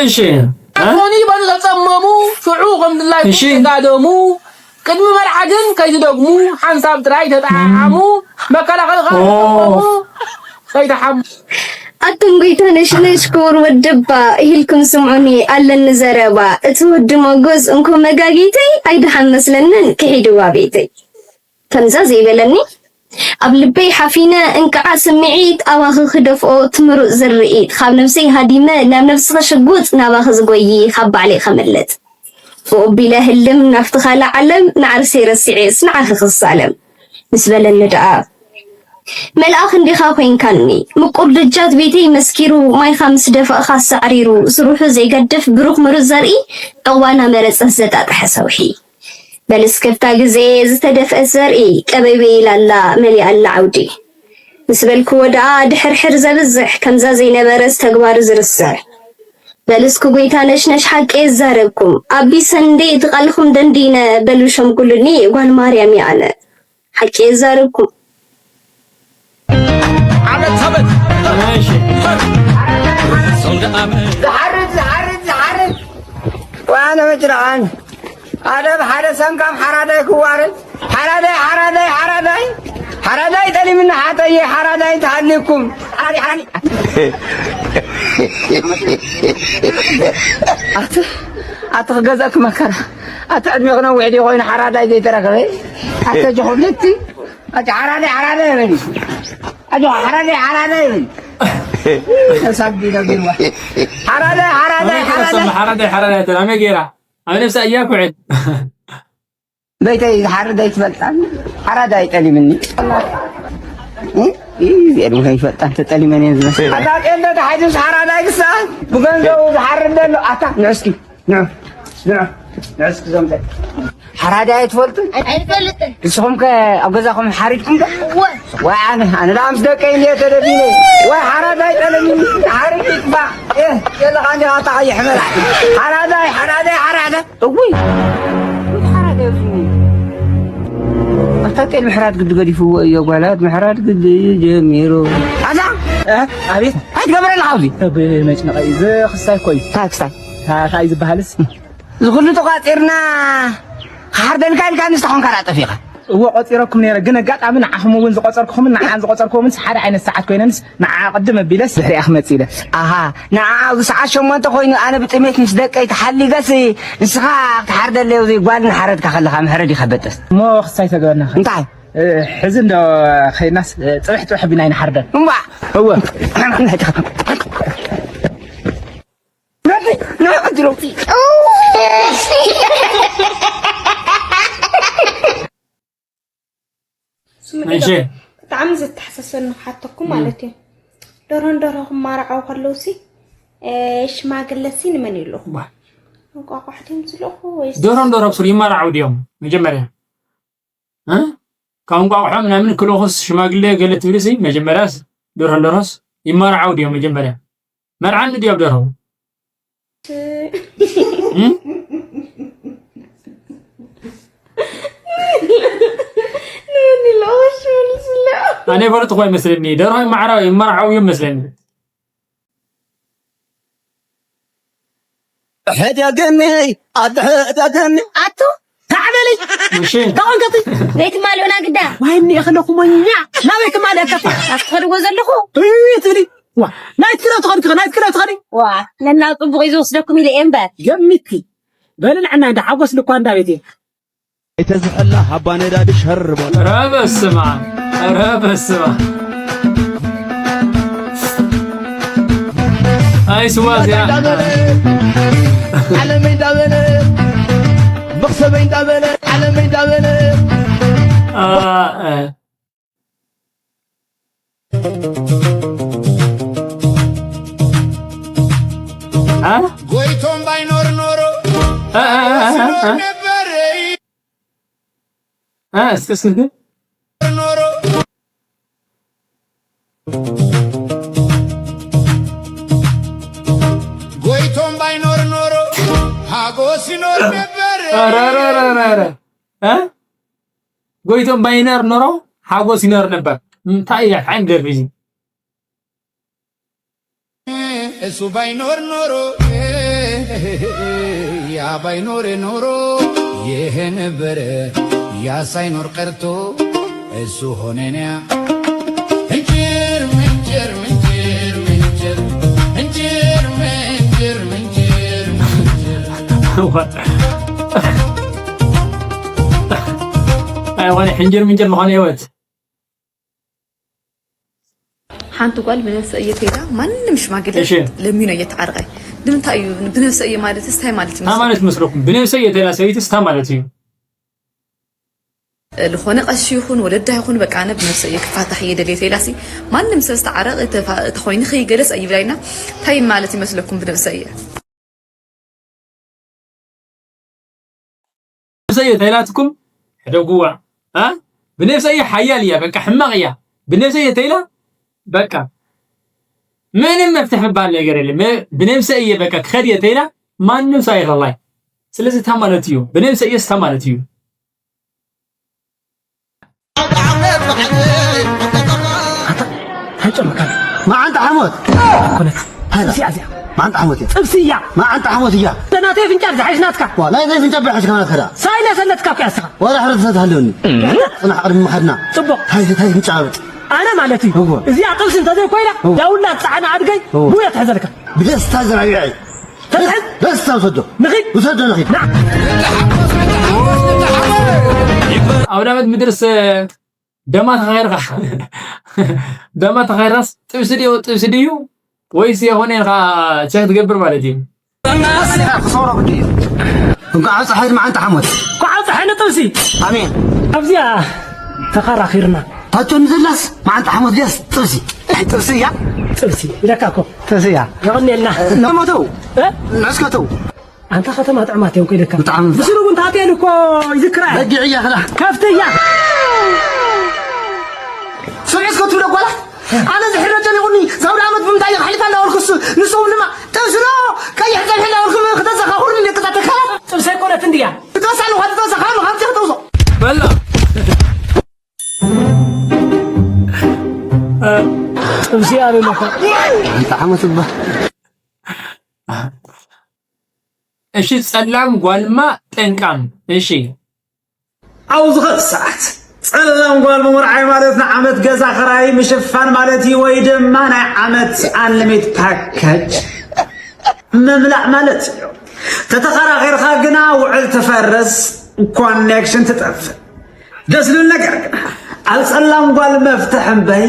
እሺ። እ? ኣቶኒ በሉ ተጸመሙ፣ ሽዑ ከም ድላይኩም እሺ። ተጋደሙ። ቅድሚ መርዓ ግን ከይትደግሙ፣ ሓንሳብ ጥራይ ተጠዓዓሙ። መከላኸሊ ኦ። ከይተሓሙ፣ ከይተሓሙ። ኣቱም ጎይታ ነሽነሽ ክቡር ወደባ፣ ኢሂልኩም ስምዑኒ፣ ኣለኒ ዘረባ። እቲ ወዲ መጎስ እንኮ መጋጊተይ፣ ኣይደሓን መስለንን፣ ክሒድዋ ቤተይ። ከምዛ ዘይበለኒ ኣብ ልበይ ሓፊነ እንቅዓ ስምዒት ኣባኺ ክደፍኦ ትምሩጽ ዝርኢት ካብ ነብሰይ ሃዲመ ናብ ነብስኺ ሽጉጥ ናባኺ ዝጎዪ ካብ ባዕለይ ከመልጥ ብኦቢለ ህልም ናብቲ ካልእ ዓለም ንዓርሰይ ረሲዔስ ንዓኺ ክሳለም ምስ በለኒ ደኣ መልኣኽ እንዲኻ ኮይንካኒ ምቁር ደጃት ቤተይ መስኪሩ ማይኻ ምስ ደፋእኻ ሳዕሪሩ ስርሑ ዘይገድፍ ብሩኽ ምሩጽ ዘርኢ ዕቕባ ናመረጸስ ዘጣጥሐ ሰውሒ በልስ ከብታ ግዜ ዝተደፍአት ዘርኢ ቀበይበይ ኢላ ኣላ መሊኣ ኣላ ዓውዲ ምስ በልክዎ ደኣ ድሕርሕር ዘብዝሕ ከምዛ ዘይነበረስ ተግባሩ ዝርስዕ በልስ ክጎይታ ነሽነሽ ሓቂ የዛረብኩም ኣቢ ሰንዴ እቲ ቃልኹም ደንዲነ በሉ ሸምጉሉኒ ጓል ማርያም እየ ኣነ ሓቂ የዛረብኩም ዓመት ዓመት እሺ ዝሓርድ ዝሓርድ ዝሓርድ ዋነ መጭረዓን ኣደብ ሓደ ሰንካም ሓራዳይ ክዋረድ ሓራዳይ ሓራዳይ ሓራዳይ ሓራዳይ ጠሊምና ሓተየ ሓራዳይ ተሃሊኩም ሓራዳይ ሓራዳይ ኣቲ ኣቲ ክገዛእክ መከራ ኣቲ ዕድሜ ክነውሕ ድዩ ኮይኑ ሓራዳይ ዘይተረከበ ኣተ ጅኹብልቲ ኣቲ ሓራዳይ ሓራዳይ በል ኣጆ ሓራዳይ ሓራዳይ በል ሳቢ ነቢርዋ ሓራዳይ ሓራዳይ ሓራዳይ ሓራዳይ ሓራዳይ ተላመ ጌራ ኣብ ነብሳ እያ ኩዕል በይተይ ዝሓርድ ኣይትፈልጣን ሓራዳ ኣይጠሊምኒ እዚኦም ከይፈልጣን ተጠሊመን እየን ዝመስል ኣታ ጤንዶ ተሓይዙስ ሓራዳ ኣይግሳን ብገንዘቡ ዝሓርድ ዘሎ ኣታ ንዕስኪ ንዑ ንዑ ንዕስኪ ዞምተ ሓራዳ ኣይትፈልጡ ኣይፈልጥን ንስኹም ከ ኣብ ገዛኹም ሓሪድኩም ዶ እወ ወይ ኣነ ኣነ ደኣ ምስ ደቀይ እንድየ ተደፊነ ወይ ሓራዳ ኣይጠለሚኒ ሓሪድ ይጥፋእ የለኻ እንዲኻ ኣታ ቀይሕ መላእ ሓራዳይ ሓራዳይ ሓራዳ እውይ ኣታ ጤል ምሕራድ ግዲ ገዲፍዎ እዮ ጓላት ምሕራድ ግዲ እዩ ጀሚሩ ኣዛ ኣቤት ኣይትገብረ ኣለኻ ኣብዚ መጭነቐ እዩ ዝኽሳይ ኮይ ታክስታይ ታኻይ ዝበሃልስ ዝኹሉ ተቋፂርና ክሓርደልካ ኢልካ ንስኻ ኮንካ ዳኣ ጠፊኻ እዎ ቆፂረኩም ነይረ ግን ኣጋጣሚ ንዓኹም እውን ዝቆፀርኩኹምን ንዓን ዝቆፀርኩኹምንስ ሓደ ዓይነት ሰዓት ኮይነንስ ንዓ ቅድም ኣቢለስ ድሕሪኣ ክመፅእ ኢለ ኣሃ ንዓ ኣብዚ ሰዓት ሸሞንተ ኮይኑ ኣነ ብጥሜት ምስ ደቀይ ተሓሊገስ ንስኻ ክትሓርደለይ ኣብዚ ጓል እናሓረድካ ከለኻ ምሕረድ ኢኻ በጠስ እሞ ክሳይ ተገበርና እንታይ ሕዚ እንዶ ከይድናስ ፅብሕ ፅብሕ ቢና ይንሓርደን እምባ እወ ብጣዕሚ ዝተሓሳሰኒ ክሓተኩም ማለት እዩ ደሮን ደሮ ክማርዓው ከለውሲ ሽማግለሲ ንመን ይልእኹ እንቋቋሕቲ እዮም ዝልእኹ ወይ ደሮን ደሮ ብሱር ይማርዓው ድዮም መጀመርያ ካብ እንቋቑሖ ምናምን ክልኹስ ሽማግሌ ገለ ትብልሲ መጀመርያስ ደርሆ ደርሆስ ይመርዓው ድዮም መጀመርያ መርዓኒ ድዮም ደርሆ ኣነ ይፈልጥኹ ኣይመስለኒ ደርሆ ይመርዓው እዮም መስለኒ ሕደግኒ ኣቲ ሕደግኒ ኣቱ ታዕበሊ እሺ ተቐንቀቲ ናይ ትማሊ ወላ ግዳ ዋይኒ እኽለኹ ሞኛ ናበይ ትማሊ ኣከፍ ኣብ ትኸድዎ ዘለኹ እይ ትብሊ ዋ ናይ ትክለው ትኸዲ ትኸ ናይ ትክለው ትኸዲ ዋ ነና ጽቡቕ እዩ ዝወስደኩም ኢለ እየ እምበር ገሚትኪ በልንዕና እንዳ ሓጎስ ልኳ እንዳ ቤት እየ ኣይተዝሕላ ሃባ ነዳዲ ሸር በል። ኧረ በስመ ኣብ ኧረ በስመ ኣብ ኣይ ስዋዝ ያ ዓለመይ እንዳበለ መኽሰበይ እንዳበለ ዓለመይ እንዳበለ ጎይቶም ባይኖር ኖሮ ኖሮ ጎይቶም ባይኖር ኖሮ ሃጎስ ይኖር ነበር ጎይቶም ባይነር ኖሮ ሓጎስ ይነር ነበር እንታይ ዓይነት ደርፊ እዚ እሱ ባይኖር ኖሮ፣ ያ ባይኖር ኖሮ፣ ይሄ ነበረ፣ ያ ሳይኖር ቀርቶ፣ እሱ ሆነንያ። እንጭር ምንጭር ምንጭር ምንጭር፣ እንጭር ምንጭር ምንጭር ምንጭር። ኣይኾነ ሕንጅር ምንጭር ዝኾነ ህይወት። ሓንቲ ጓል ብነብሰ እየ ከይዳ ማንም ሽማግለ እሺ። ለሚኖ እየተዓረቀ። ንምንታይ እዩ ብነብሰ እየ ማለት እንታይ ማለት እዩ? እንታይ ማለት መስለኩም? ብነብሰ እየ ተላ ሰበይትስ እንታይ ማለት እዩ? ዝኾነ ቀሺ ይኹን ወለዳ ይኹን በቃ ኣነ ብነብሰ እየ ክፋታሕ እየ ደልየ ተላሲ ማንም ሰብ ዝተዓረቀ ተፋ-፣ ተኾይንኺ ገለስ ኣይብላይና። እንታይ ማለት ይመስለኩም ብነብሰ እየ? ብነብሰየ ተይላትኩም ሕደጉዋ። አ? ብነብሰየ ሓያል እያ፣ በቃ ሕማቕ እያ። ብነብሰየ ተይላ በቃ ምንም መፍትሒ ዝበሃል ነገር የለም። መ-፣ ብነብሰየ በቃ ክኸድ እየ ተይላ ማንም ሰው ኣይኸላይ። ስለዚ እታ ማለት እዩ። ብነብሰየ እታ ማለት እዩ። ኣታ፣ እንታይ ጨመርካ? መዓንጣ ሓሞት። ኮነት። ሃላ። እዚኣ፣ እዚኣ። መዓንጣ ሓሞት እያ። ጥብሲ እያ። መዓንጣ ሓሞት እያ። ናተይ ፍንጫ ዝሓይሽ ናትካ። ዋ፣ ናይ፣ ናይ ፍንጫ ብሕሽ ከማን ከዳ። ሳይለ ሰለትካ እኮ ያስኻ። ወላ ሕረት ሰት ሃለኒ። ጽናሕ ቅድሚ ምኻድና። ጽቡቕ። ታይ፣ ታይ ፍንጫ ኣብጥ። ኣነ ማለት እዩ። እዎ። እዚኣ ጥብሲ እንተዘይኮይና፣ እዎ። ዳውላ ጻዕና ኣድገይ እዎ። ቡያ ትሕዘልካ። ብደስታ ዝራቢዐ። ተትሕዝ? ደስታ ውሰዶ። ንኺድ? ውሰዶ ንኺድ። ና። ኣውዳመት ምድርስ ደማ ተኻይርካ። ደማ ተኻይርካስ ጥብሲ ድዩ፣ ጥብሲ ድዩ? ወይስ የኾነ ኢኻ ቸክ ትገብር ማለት እዩ? ክሰውሮ ግዲ እዩ። እንኳዕ ፀሓይ መዓንጣ ሓሞት። እንኳዕ ፀሓይ ንጥብሲ። ኣሜን። ኣብዚኣ ተኸራኺርና። ታቸውን ዘላስ መዓንጣ ሓሞት ድያስ ጥብሲ? ጥብሲ እያ። ጥብሲ ኢለካ እኮ። ጥብሲ እያ። የቐንየልና። ነሞተው። እ? ንዕስከተው። ኣንታ ከተማ ጥዕማት እዮም ከይደካ። ብጣዕሚ። ብስሩ እውን ታጤል እኮ ይዝክራ። በጊዕ እያ ኸላ። ከፍቲ እያ። ስምዒት ከትብሎ ጓላ። ኣነ ዝሕረ ጨኒቑኒ፣ ዛውዲ ዓመት ብምንታይ እየ ክሕልፋ እንዳበልኩስ፣ ንሶም ድማ፣ "ጥብሲ ዶ ቀይሕ ጸብሒ?" እንዳበልኩም ክተዘኻኽሩኒ ደቂ ዛተካላት። ጥብሲ ኣይኮነትን ድያ? ክትወስድ ኣለኻ፣ ክትወስድ፣ ካብ፣ ካብ፣ ክትወስድ። በላ። ጥብሲ ኣሉ ኣለካ። ኣንታ ዓመት እባ። እሺ፣ ጸላም ጓልማ ጠንቃም። እሺ። ኣብ ዝኸድ ሰዓት ጸላም ጓል ምምርዓይ ማለት ንዓመት ገዛ ክራይ ምሽፋን ማለት እዩ፣ ወይ ድማ ናይ ዓመት ኣንሊሚት ፓኬጅ ምምላእ ማለት እዩ። ተተኸራኺርካ ግና ውዕል ትፈርስ፣ ኮኔክሽን ትጠፍእ። ደስ ዝብል ነገር ግና ኣብ ጸላም ጓል መፍትሒ እምበይ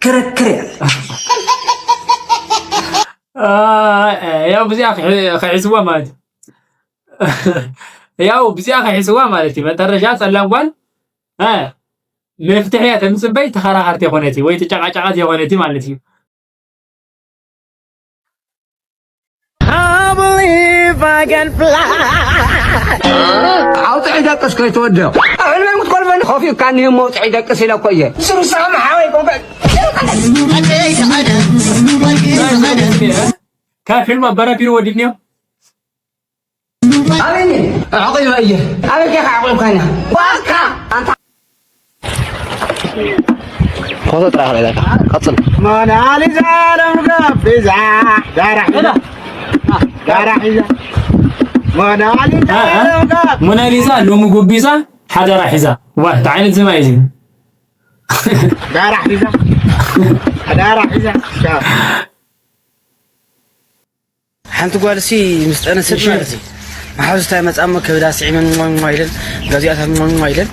ክርክር የለን። አ፣ ያው ብዚኣ ክሕ-፣ ክሕዝዋ ማለት እዩ። ያው ብዚኣ ክሕዝዋ ማለት እዩ። መጠረሻ ጸላም ጓል፣ አ፣ መፍትሒ እያ ተምጽበይ ተኸራኸርቲ የኾነቲ ወይ ተጨቃጫቃት የኾነቲ ማለት እዩ። I believe I can fly. ኣውፅዒ ደቅስ ከይትወድቕ። ሕልመይ ምትኮልፈኒ ከፊኡካ እኒህ መውፅዒ ደቅስ ኢለ እኮ እየ። ስሩ ሰላም ሓወይ ኮንፈ-፣ ካብ ሕልሙ ኣበራቢሩ ወዲድንዮ። ኣበይ ዓቂበ እየ? ኣበይ ጌርካ ዓቂብካኛ? ዋካ! ኣንታ ፎቶ ጥራሕ ርኢኻ ቀጽል። ሞናሊዛ ሎም ጋቢዛ፣ ጋራ ሒዛ፣ ጋራ ሒዛ። ሞናሊዛ እ፣ እ። ሎም ጋቢዛ። ሞናሊዛ ሎሚ ጎቢዛ፣ ሓዳራ ሒዛ። ዋ፣ እንታይ ዓይነት ዝማ እዩ እዚ? ጋራ ሒዛ፣ ሓዳራ ሒዛ። ሓንቲ ጓል ሲ ምስ ጠነሰት እሺ። ማለት እዩ። መሓዙታ ይመጻ እሞ ከብዳ ስዒመን ሟ ሟ ኢለን፣ ጋዜጣታት ሟ ሟ ኢለን፣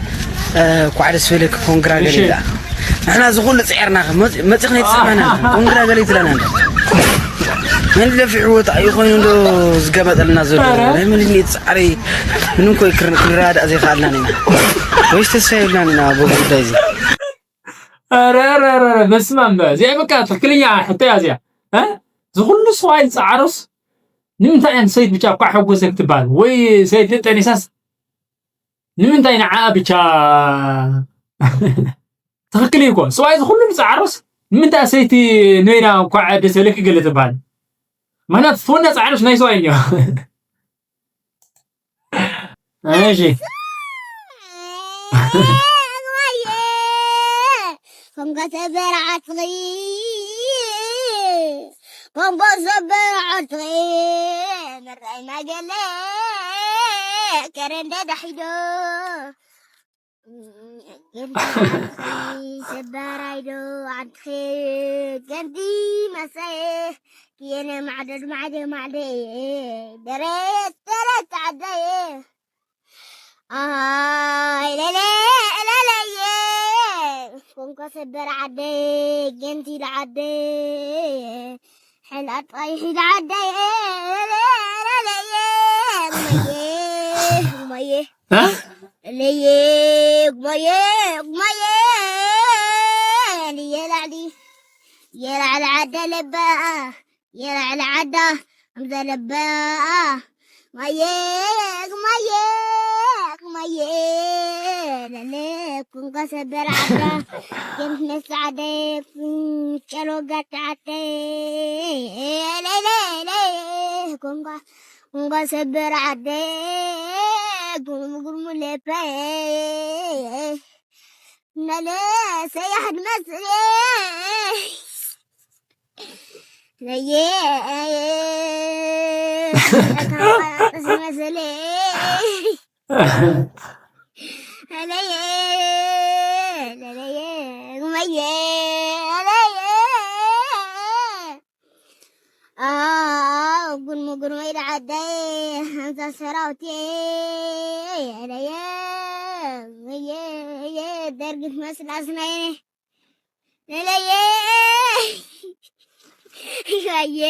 እ፣ ኳዕ ደስ በለክ ኮንግራ ገለ እሺ። ኢላ። ንሕና እዚ ኩሉ ጽዒርና መጽ-፣ መጺኽና ይትሰማና። ኣሃ። ኮንግራ ገለ ይትለና እንዶ። መን ደፊዕዎ እንታይ እዩ ኮይኑ እንዶ ዝገመጠልና ዘሎ? ኧረ። ናይ መን ድንየት ጻዕሪ? ምንም ኮይ ክር-፣ ክንረዳእ ዘይከኣልናን ኢና። ወይስ ተስፋ የብልናን ኢና በዚ ጉዳይ እዚ? ኧረ፣ ኧረ፣ ኧረ፣ ኧረ፣ በስመ ኣብ። እዚኣ በቃ ትኽክለኛ ሕቶ እያ እዚኣ። እ? ዝኹሉ ሰብኣይ ዝጸዓሮስ ንምንታይ እያ ሰበይቲ ብቻ እኳ ሓጎሰ ክትበሃል? ወይ ሰበይቲ ጠኒሳስ ንምንታይ ንዓኣ ብቻ? ትኽክል እዩ እኮ። ሰብኣይ ዝኹሉ ዝጸዓሮስ ንምንታይ ሰበይቲ ነይራ እኳ ደስ በለኪ ገለ ትበሃል? ምኽንያቱ ትወነ ጸዓሮስ ናይ ሰብኣይ እዮ። እሺ። ከምካ ተበራዓትኺ ኮንጎ ዘበ ዓድኺ ምራይ ማገለ ከረንደ ዳሒዶ። ሰበራይዶ ዓድኺ ገንዲ መሰየ ክየነ ማዕደድ ማዕደ ማዕደ ደረት ደረት ዓደየ። ኣይ ለለ ለለየ ኮንኮ ሰበር ዓደ ገንቲ ለዓደ ሕላጣይ ሒድ ዓደ ለለየ ጉመየ ጉመየ ለየ ጉመየ ጉመየ ልየ ላዕሊ የላዕሊ ዓደ ለባ የላዕሊ ዓዳ ከምዘለባ ማየ ማየ ማየ ለለ ኩንካ ሰበር ዓዳ የምትመስል ዓደ ጨሎ ጋጫ ዓደ ለለ ኩንካ ኩንካ ሰበር ዓደ ጉርሙ ጉርሙ ለበ ነለ ሰያሕድ መስል ነየ መስል ነየ ነየ ጉመየ ነየ ኣው ጉርሙ ጉርሙ ኢለ ዓደይ ሓንሳ ሰራውቴ ነየ ነየ ደርጊ ትመስል ኣስናየ ነለየ ሻየ